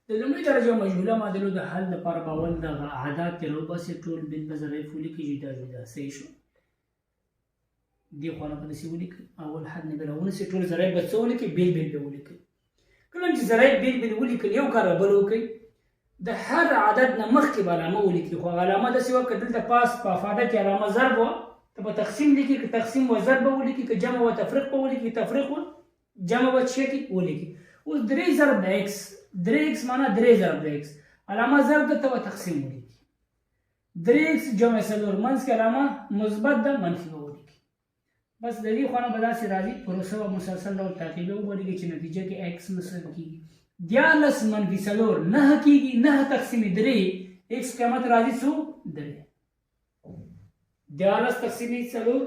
د لومړۍ درجه مجهوله معادلو د حل لپاره به اول دغه اعداد ترې راوباسي، ټول بېل به ظرایف ولیکي جدا جدا. صحیح شو؟ دې خوا نه به داسې ولیکي، اول حد نه به راونیسي، ټول ظرایف به څه ولیکي؟ بېل بېل به ولیکي. کله چې ظرایف بېل بېل ولیکل، یو کار به بل وکړي، د هر عدد نه مخکې به علامه ولیکي، خو هغه علامه داسې وه که دلته پاس په افاده کې علامه ضرب وه ته به تقسیم لیکي، که تقسیم وه ضرب به ولیکي، که جمع وه تفریق به ولیکي، تفریق وه جمع به څه کې ولیکي. اوس درې ضرب د ایکس، درې ایکس معنا درې ضرب د ایکس، علامه ضرب ده ته به تقسیم ولیکي. درې ایکس جمع څلور، منځ کې علامه مثبت ده منفي به ولیکي. بس د دې خوا نه به داسې راځي، پروسه به مسلسل ډول تعقیبوي، وبه لیکي چې نتیجه کې ایکس مساوي کېږي 13 منفي څلور نهه کېږي، نهه تقسیم درې ایکس قیمت راځي څو؟ درې. 13 تقسیم څلور،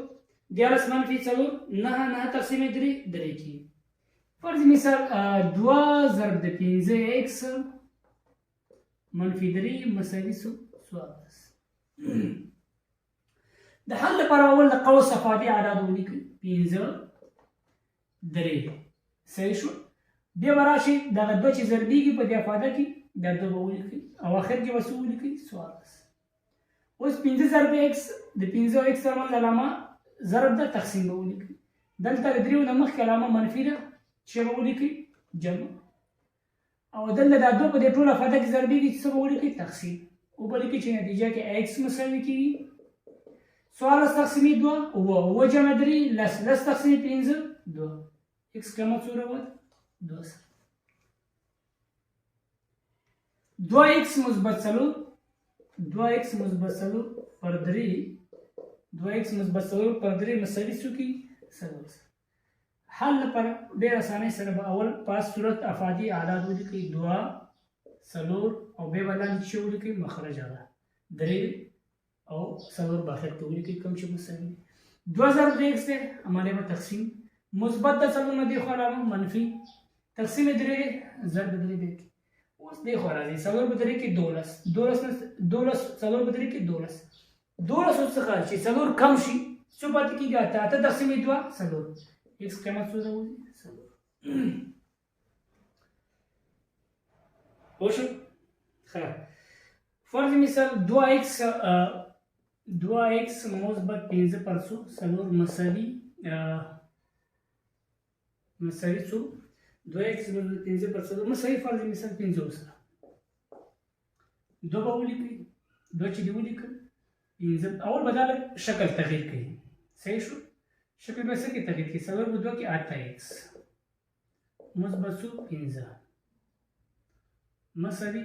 13 منفي څلور نهه، نهه تقسیم درې درې کېږي. فرض مثال دوه ضرب د پنځه ایکس منفي درې مساوي څو؟ 14. د حل لپاره اول د قوس افادي اعداد ولیکئ، پنځه درې. صحیح شو؟ بیا به راشي دغه دوه چې ضربېږي په دې افاده کې، دا دوه به ولیکئ او اخر کې به څه ولیکئ؟ 14. اوس پنځه ضرب ایکس، د پنځه او ایکس ترمنځ علامه ضرب ده، تقسیم به ولیکئ. دلته د دریو نه مخکې علامه منفي ده، چې به ولیکئ؟ جمع. او دلته دا دوه په دې ټوله افاده کې ضربېږي، چې څه به ولیکئ؟ تقسیم. وبه لیکئ چې نتیجه کې ایکس مساوي کېږي 14 تقسیمي دوه اووه، اووه جمع درې لس، لس تقسیمي پنځه دوه، ایکس قیمت څو راووت؟ دوه سره. دوه ایکس مثبت څلور، دوه ایکس مثبت څلور پر درې، دوه ایکس مثبت څلور پر درې مساوي څو کېږي؟ څلور سره. حل لپاره ډېر اسانۍ سره به اول پاس صورت افادي اعداد ولیکئ، دوه څلور، او بیا به لاندې چې ولیکئ مخرج هغه درې او څلور به اخر کې ولیکئ کوم چې مساوي دي. دوه ضرب د ایکس دی، عملیه به تقسیم، مثبت د څلور نه دې خوا راغله منفي، تقسیم درې دی ضرب درې دی. اوس دې خوا راځي، څلور په درې کې 12، 12 نه 12، څلور په درې کې 12، دولسو څخه چې څلور کم شي څو پاتې کېږي؟ اته. اته تقسیم دوه څلور، ایکس قیمت څو راوځي؟ څلور. پوه شو؟ ښه، فرض مثال دوه ایکس، دوه ایکس مثبت پنځه پر څو؟ څلور مساوي، مساوي څو؟ دوه ایکس مثبت پنځه پر څلور مساوي فرض مثال پنځه سره. دوه به ولیکئ، دوه چې دې ولیکل پنځه، اول به دا لږ شکل تغییر کوي. صحیح شو؟ شکل به څه کې تغییر کوي؟ څلور په دوه کې اته ایکس مثبت څو؟ پنځه مساوي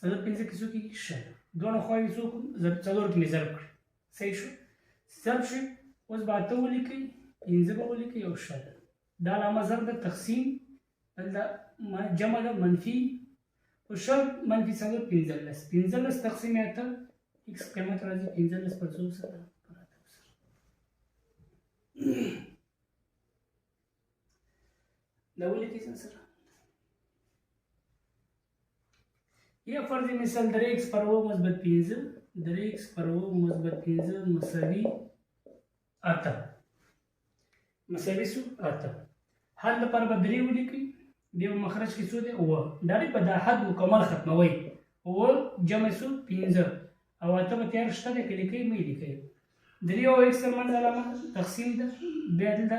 څلور پنځه کې څو کېږي؟ 20. دواړه خواوې څو کوم؟ څلور کې مې ضرب کړي. صحیح شو؟ ضرب شي. اوس به اته ولیکئ، پنځه به ولیکئ او 20. دا علامه ضرب ده، تقسیم، دلته جمع ده منفي، په 20 منفي څلور 15، 15 تقسیم اته، ایکس قیمت راځي 15 پر څو سره؟ پر اته سره. دا ولیکئ ځان سره. یا فرض مثال درې ایکس پر اووه مثبت پنځه، درې ایکس پر اووه مثبت پنځه مساوي اته، مساوي څو؟ اته. حل لپاره به درې ولیکئ، بیا به مخرج کې څو دی؟ اووه. ډایرکټ به دا حد مکمل ختموئ، اووه جمع څو؟ پنځه، او اته به تیار شته دی، که لیکئ مه یې لیکئ. درې او ایکس ترمنځ علامه تقسیم ده، بیا دلته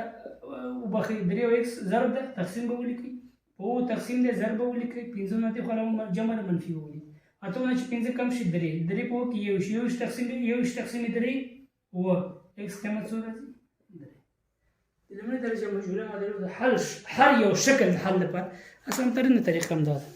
وبخښئ، درې او ایکس ضرب ده، تقسیم به ولیکئ، په اوو تقسیم دی، ضرب به ولیکئ، پنځه نه دې خو علامه جمع ده منفي به ولیکئ، اتو نه چې پنځه کم شي درې، درې په اوو کې 21، 21 تقسیم، 21 تقسیم درې اووه، ایکس قیمت څو راځي؟ درې. د لومړۍ درجه مجهوله معادلو د حل هر یو شکل د حل لپاره اسان ترینه طریقه هم دا ده.